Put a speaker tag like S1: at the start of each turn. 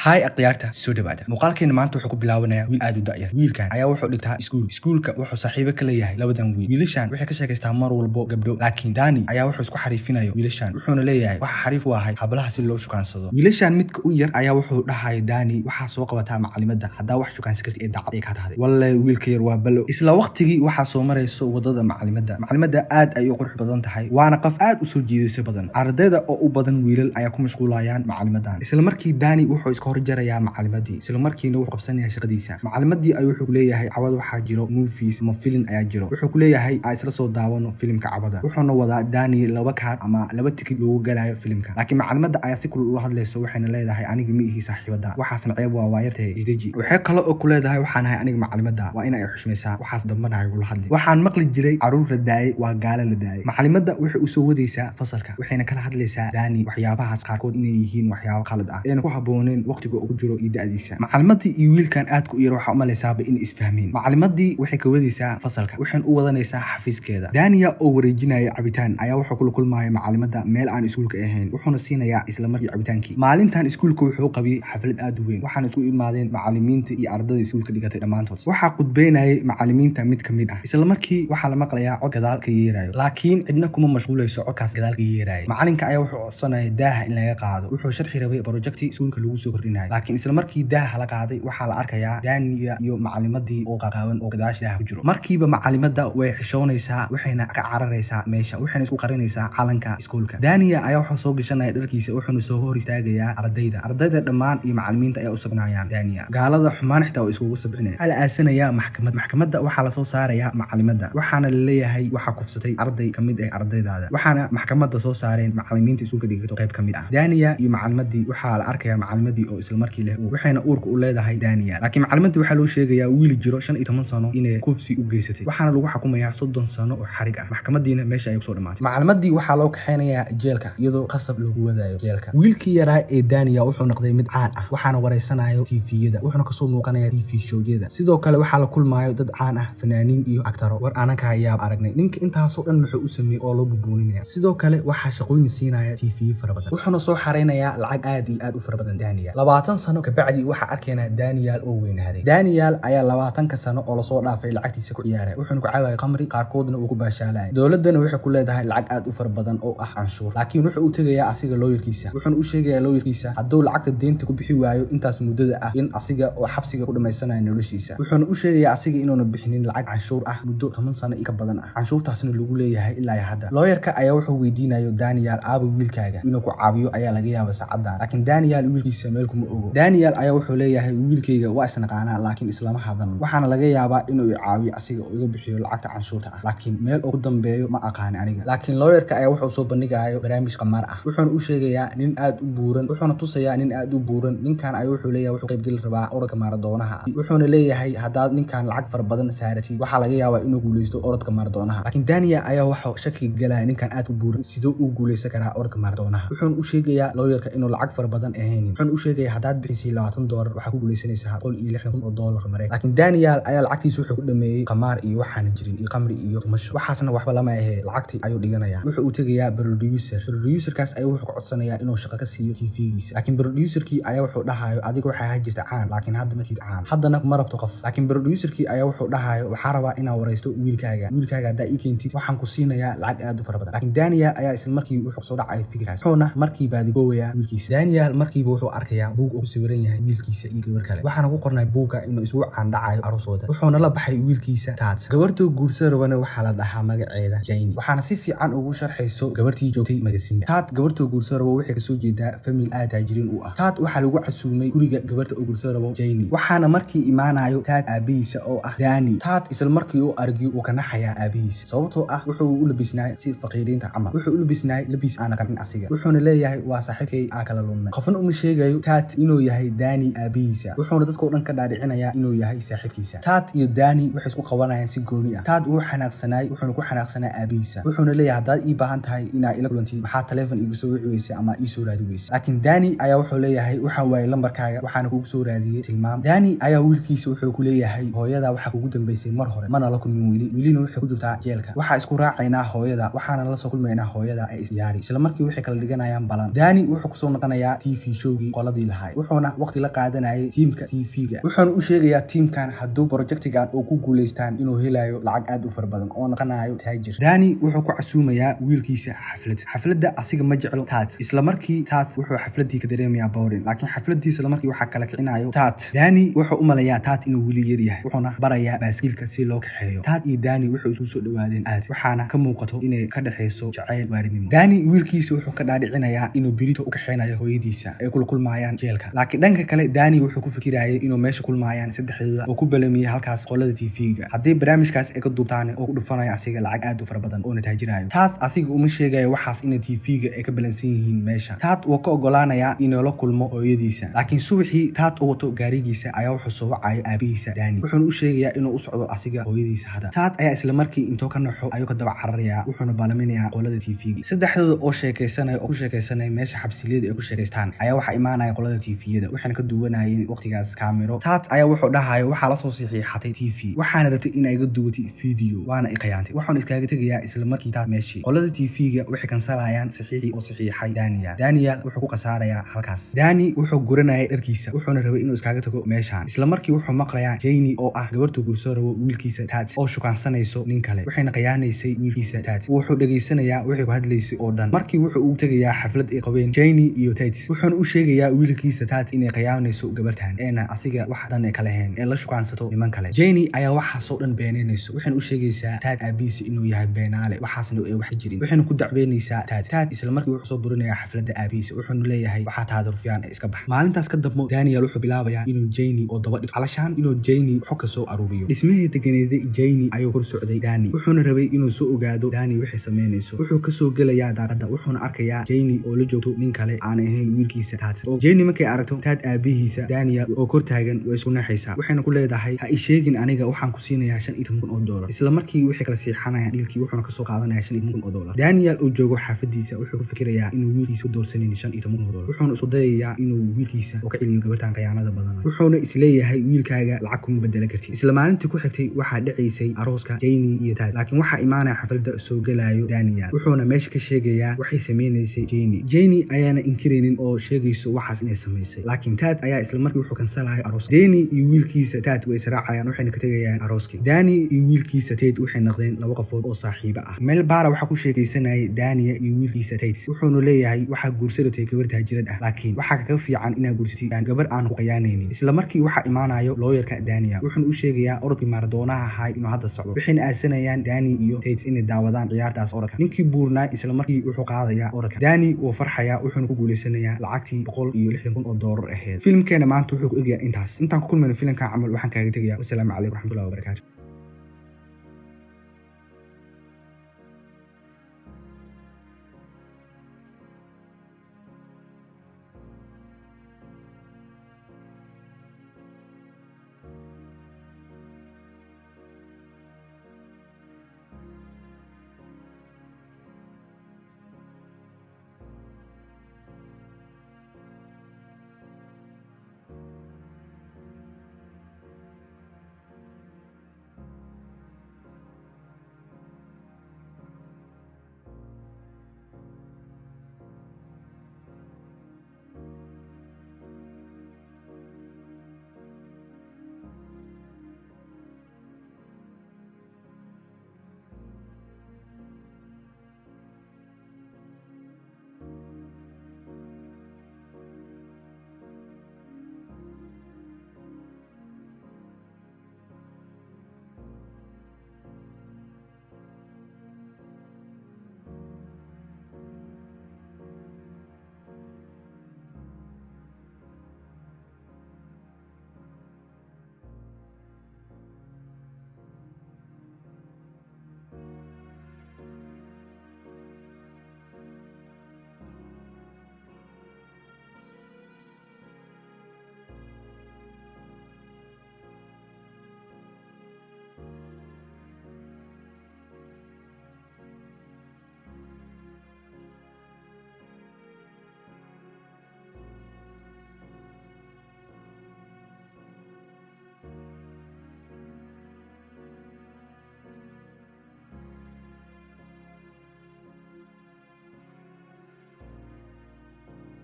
S1: Hi akhyaarta, soo dhawaada. Muuqaalkeena maanta wuxuu ku bilaabanayaa wiil aad u da'yar. Wiilkan ayaa wuxuu dhigtaa iskuul. Iskuulka wuxuu saaxiibo ka leeyahay labadan wiil. Wiilashan waxay ka sheekaystaa mar walbo gabdho, laakiin Dani ayaa wuxuu isku xariifinayo wiilashan, wuxuuna leeyahay waxa xariif u ahay hablaha si loo shukaansado. Wiilashan midka u yar ayaa wuxuu dhahaya, "Dani, waxaa soo qabataa macalimadda haddaa wax shukaansan karti ee daacad ay ka tahday." Walle wiilka yar waa balo. Isla waqtigii waxaa soo marayso wadada macalimadda. Macalimadda aad ay u qurux badan tahay, waana qof aad u soo jiidasho badan. Ardayda oo u badan wiilal ayaa ku mashquulayaan macalimadan. Isla markii Dani wuxuu iska horjarayaa macalimadii, isla markiina wuxuu qabsanayaa shaqadiisa. Macalimadii ayuu wuxuu kuleeyahay, "Cawada waxaa jiro movies ama filin ayaa jiro." Wuxuu kuleeyahay, "Aa isla soo daawano filimka cawada." Wuxuuna wadaa Dani laba kaar ama laba tikid loogu galayo filimka, laakiin macalimada ayaa si kulul ula hadlayso, waxayna leedahay, "Aniga ma ihi saaxiibada, waxaasna ceeb waa waayartahay, isdeji." Waxay kale oo ku leedahay, "Waxaan ahay aniga macalimada, waa in ay xushmaysaa, waxaas dambana igula hadli. Waxaan maqli jiray caruur la daayay waa gaalo la daayay." Macalimada waxay usoo wadaysaa fasalka, waxayna kala hadlaysaa Dani waxyaabahaas qaarkood inay yihiin waxyaabo qalad ah ayna ku habooneen waqtiga ugu jiro iyo da'diisa. Macalimadii iyo wiilkan aadka u yar waxaa umalaysaaba inay isfahmeen. Macalimadii waxay ka wadaysaa fasalka, waxayna u wadanaysaa xafiiskeeda. Daniya oo wareejinaya cabitaan ayaa wuxuu kula kulmaya macalimada meel aan iskuulka ahayn, wuxuuna siinayaa isla markii cabitaankii. Maalintan iskuulka wuxuu qabiyey xaflad aad u weyn, waxaana isku imaadeen macalimiinta iyo ardayda iskuulka dhigatay dhammaantood. Waxaa khudbeynayay macalimiinta mid ka mid ah. Isla markii waxaa la maqlayaa cod gadaal ka yeerayo, laakiin cidna kuma mashquulayso codkaas gadaal ka yeeraya. Macalinka ayaa wuxuu codsanaya daaha in laga qaado. Wuxuu sharxi rabay projecti iskuulka lagu soo kordhinayo, laakiin isla markii daaha la qaaday waxaa la arkayaa Daniya iyo macalimadii oo qaqaawan oo gadaash daaha ku jiro. Markiiba macalimada way xishoonaysaa, waxayna ka cararaysaa meesha, waxayna isku qarinaysaa calanka iskuulka. Daniya ayaa wuxuu soo gashanaya dharkiisa, wuxuuna soo hor istaagayaa ardayda. Ardayda dhammaan iyo macalimiinta ayaa u sabnayaan Daniya. Gaalada xumaan xitaa waa iskugu sabcinaya. Waxaa la aasanayaa maxkamad. Maxkamadda waxaa lasoo saarayaa macalimada, waxaana la leeyahay waxaa kufsatay arday ka mid ah ardaydaada. Waxaana maxkamadda soo saareen macalimiinta iskuulka dhigato qayb ka mid ah. Daniya iyo macalimadii waxaa la arkayaa macalimadii oo isla markii leh uur, waxayna uurka u leedahay Daniya, laakiin macalimadii waxaa loo sheegayaa wiil jiro 15 sano inay kufsi u geysatay. Waxaana lagu xukumayaa 30 sano oo xarig ah. Maxkamadiina meesha ay kusoo dhamaatay. Macalimadii waxaa loo kaxeynayaa jeelka, iyadoo qasab lagu wadaayo jeelka. Wiilkii yaraa ee Daniya wuxuu noqday mid caan ah, waxaana wareysanayo TV-yada, wuxuuna kasoo muuqanaya TV showyada. Sidoo kale waxaa la kulmaayo dad caan ah, fanaaniin iyo actaro. War ananka yaab aragnay, ninka intaasoo dhan muxuu u sameeyey oo loo bubuuninaya? Sidoo kale waxaa shaqooyin siinaya TV fara badan, wuxuuna soo xareynayaa lacag aad iyo aad u fara badan. Daniel 20 sano kabacdi waxaa arkaynaa Daniel oo weynaaday. Daniel ayaa 20-ka sano oo lasoo dhaafay lacagtiisa ku ciyaaray, wuxuuna ku caawayay khamri, qaarkoodna uu ku baashaalaya. Dowladana waxay ku leedahay lacag aad u fara badan oo ah canshuur, laakiin wuxuu u tegayaa asiga lawyerkiisa, wuxuuna u sheegayaa lawyerkiisa hadduu lacagta deynta ku bixi waayo intaas muddada ah in asiga oo xabsiga ku dhamaysanayo noloshiisa. Wuxuuna u sheegayaa asiga inuuna bixinin lacag canshuur ah muddo 10 sano ka badan ah, canshuurtaasna lagu leeyahay ilaa iyo hadda. Lawyerka ayaa wuxuu weydiinayo Daniel, "Aaba wiilkaaga inuu ku caawiyo ayaa laga yaaba saacadan," laakiin Daniel wiilkiisa meel kuma ogo. Daniel ayaa wuxuu leeyahay, "Wiilkayga waa isnaqaanaa, laakiin islama hadalno, waxaana laga yaabaa inuu i caawiyo asiga oo iga bixiyo lacagta canshuurta ah, laakiin meel ugu dambeeyo ma aqaani aniga." Laakiin lawyerka ayaa wuxuu soo bandhigayo barnaamij qamaar ah, wuxuuna u sheegayaa nin aad u buuran, wuxuuna tusayaa nin aad u buuran. Ninkan ayaa wuxuu leeyahay wuxuu qaybgeli rabaa orodka maaradoonaha ah, wuxuuna leeyahay haddaad ninkan lacag fara badan saaratid waxaa laga yaabaa inuu guuleysto orodka maaradoonaha. Laakiin Daniel ayaa waxuu shaki galaya, ninkan aad u buuran sidoo uu guuleysan karaa orodka maaradoonaha? Wuxuuna u sheegayaa lawyerka inuu lacag fara badan ahaynin, wuxuuna u sheegayaa haddaad bixisay $20 waxaa ku guuleysanaysaa 160,000 oo doolar Mareykan. Laakiin Daniel ayaa lacagtiisa wuxuu ku dhameeyey qamaar iyo waxaana jirin iyo qamri iyo tumasho, waxaasna waxba lama ahe. Lacagtii ayuu dhiganaya. Wuxuu u tegayaa producer. Producerkaas ayuu wuxuu ka codsanayaa inuu shaqo ka siiyo TV-giisa, laakiin producerkii ayaa wuxuu dhahayo, "Adiga waxaa ahaa jirta caan, laakiin hadda ma tihid caan, haddana kuma rabto qof." Laakiin producerkii ayaa wuxuu dhahayo, "Waxaa rabaa inaa wareysto wiilkaaga. Wiilkaaga haddaa ii keentid waxaan ku siinayaa lacag aad u fara badan." Laakiin Daniel ayaa isla markii wuxuu soo dhacay fikirkaas, wuxuuna markii baadigoowayaa wiilkiisa. Daniel markiiba wuxuu arkayaa buug oo ku sawiran yahay wiilkiisa iyo gabar kale, waxaana ku qornay buugga inuu isugu caandhacayo aroosooda. Wuxuuna la baxay wiilkiisa Taat. Gabartuu guursa rabana waxaa la dhahaa magaceeda Jayni, waxaana si fiican ugu sharxayso gabartii joogtay magasiinka. Taat gabartuu guursa rabo waxay kasoo jeedaa family aad taajiriin u ah. Taat waxaa lagu casuumay guriga gabarta uu guursa rabo, Jayni, waxaana markii imaanayo Taat aabihiisa oo ah Dani. Taat isla markii uu argiyo uu ka naxayaa aabihiisa, sababtoo ah wuxuu u labisnaay si faqiiriinta camal, wuxuu u labisnaay labis aana qancin asiga. Wuxuuna leeyahay, "Waa saaxiibkay aa kala lunnay." Qofna uma sheegayo Taat inuu yahay Dani aabihiisa, wuxuuna dadkao dhan ka dhaadhicinayaa inuu yahay saaxiibkiisa. Taat iyo Dani waxay isku qabanayaan si gooni ah. Taat wuu xanaaqsanaay, wuxuuna ku xanaaqsanaa aabihiisa, wuxuuna leeyahay, "Haddaad ii baahan tahay inaa ila kulantid, maxaa taleefon iigu soo wici weysay ama ii soo raadi weysay?" Laakiin Dani ayaa wuxuu leeyahay, "Waxaan waayay lambarkaaga, waxaana kugu soo raadiyey tilmaam." Dani ayaa wiilkiisa wuxuu ku leeyahay, "Hooyada waxaa kugu dambeysay mar hore, mana la kulmin weli, welina waxay ku jirtaa jeelka. Waxaa isku raacaynaa hooyada, waxaana la soo kulmaynaa hooyada ee isdiyaari." Isla markii waxay kala dhiganayaan balan. Dani wuxuu kusoo noqonayaa TV showgii qoladii. lahay. Wuxuuna waqti la qaadanayay tiimka TV-ga, wuxuuna u sheegayaa tiimkan hadduu projectigan oo ku guulaystaan inuu helayo lacag aad u fara badan oo naqanayo taajir. Dani wuxuu ku casuumayaa wiilkiisa xaflad. Xafladda asiga ma jeclo Tat. Isla markii Tat wuxuu xafladii ka dareemayaa boring, laakiin xafladiisa isla markii waxaa kala kicinayo Tat. Dani wuxuu u malayaa Tat inuu weli yar yahay, wuxuuna barayaa baaskiilka si loo kaxeeyo. Tat iyo Dani wuxuu isugu soo dhawaadeen aad, waxaana ka muuqato inay ka dhexeyso jacayl waaridnimo. Dani wiilkiisa wuxuu ka dhaadhicinayaa inuu berito u kaxeynayo hooyadiisa ay kula kulmaayaan jeelka, laakiin dhanka kale Dani wuxuu ku fikirayay inuu meesha kulmaayaan saddexdooda oo ku balamiyey halkaas qolada TV-ga, haddii barnaamijkaas ay ka duubtaan oo ku dhufanayo asiga lacag aad u fara badan oona taajirayo. Taat asiga uma sheegayo waxaas inay TV-ga ay ka balamsan yihiin meesha. Taat wuu ka ogolaanayaa inuu la kulmo hooyadiisa, laakiin subaxii Taat u wato gaarigiisa ayaa wuxuu soo wacayo aabihiisa Dani, wuxuuna u sheegayaa inuu u socdo asiga hooyadiisa hadda. Taat ayaa isla markii intuu ka naxo ayuu ka daba cararayaa, wuxuuna balaminayaa qolada TV-ga. Saddexdooda oo sheekaysanaya oo ku sheekaysanaya meesha xabsiliyada ay ku sheekaystaan ayaa waxaa imaanaya qolada TV-yada, waxayna ka duwanayeen waqtigaas kaamiro. Taat ayaa wuxuu dhahayo, waxaa lasoo saxiixatay TV, waxaana rabtay inay iga duwatay video, waana i khiyaantay. Waxaanu iskaga tegayaa isla markii Taat meeshii. Qolada TV-ga waxay kansalayaan saxiixii oo saxiixay Daniel. Daniel wuxuu ku khasaarayaa halkaas. Dani wuxuu guranayay dharkiisa, wuxuuna rabay inuu iskaga tago meeshaan. Isla markii wuxuu maqlayaa Janie oo ah gabartuu guurso rabo wiilkiisa Tat oo shukaansanayso nin kale, waxayna khiyaanaysay wiilkiisa Tat. Wuxuu dhegaysanayaa wixii ku hadlaysay oo dhan. Markii wuxuu ugu tegayaa xaflad ay qabeen Janie iyo Tat, wuxuuna u sheegayaa wiilkiisa Tat inay khiyaanayso gabartan, eena asiga wax dan ay ka lahayn ee la shukaansato niman kale. Janie ayaa waxaasoo dhan beenaynayso, waxayna u sheegaysaa Tat aabihiisa inuu yahay beenaale, waxaasna ay wax jirin, waxayna ku dacweynaysaa Tat. Tat isla markii wuxuu soo burinayaa xafladda aabihiisa, wuxuuna leeyahay, waxaa taada rufyaan ee iska bax. Maalintaas ka dambo Daniel wuxuu bilaabayaa inuu Janie oo daba dhigto, calashaan inuu Janie xog ka soo aruuriyo. Dhismahii deganeeday Janie ayuu kor socday Dani, wuxuuna rabay inuu soo ogaado Dani waxay samaynayso. Wuxuu kasoo gelayaa daaqadda, wuxuuna arkayaa Janie oo la joogto nin kale aan ahayn wiilkiisa Tat. Oo Janie markay aragto Tat aabihiisa Daniel oo kor taagan, way isku naxaysaa, waxayna ku leedahay, ha i sheegin aniga, waxaan ku siinayaa $15,000. Isla markii waxay kala siixanayaan dealkii, wuxuuna kasoo qaadanaya $15,000. Daniel oo joogo xaafadiisa wuxuu ku fikirayaa inuu wiilkiisa u doorsanin $15,000, wuxuuna isku dayayaa inuu wiilkiisa oo ka celiyo gabartan khiyaanada badan, wuxuuna isleeyahay wiilkaaga lacag kuma bedela kartid. Isla maalintii ku xigtay waxaa dhacaysay arooska Janie iyo Tat, laakiin waxaa imaanaya xafladda soo gelayo Daniel, wuxuuna meesha ka sheegayaa waxay sameynaysay Janie. Janie ayaana inkiraynin oo sheegayso waxaas inay samaysay, laakiin Tat ayaa isla markii wuxuu kansalayo arooska. Dani iyo wiilkiisa Tat way israacayaan, waxayna ka tegayaan arooskii. Dani iyo wiilkiisa Tate waxay noqdeen laba qofood oo saaxiibo ah. Meel baara waxaa ku sheekaysanayay Dania iyo wiilkiisa Tate, wuxuuna leeyahay, waxaa guursa rabtay gabar taajirad ah, laakiin waxaa kaga fiican inaad guursatid gabar aan ku qayaanaynin. Isla markii waxaa imaanayo lawyerka Dania, wuxuuna u sheegayaa orodkii maradoonaha ahay inuu hadda socdo, waxayna aasanayaan Dani iyo Tate inay daawadaan ciyaartaas orodka. Ninkii buurnaa isla markii wuxuu qaadayaa orodka. Dani wuu farxayaa, wuxuuna ku guuleysanayaa lacagtii $160,000 ahayd. Filimkeena maanta wuxuu ku egyahay intaas. Intaan ku kulmayno filimkan camal, waxaan kaaga tegayaa wasalaamu calaykum raxmatullahi wabarakaatu.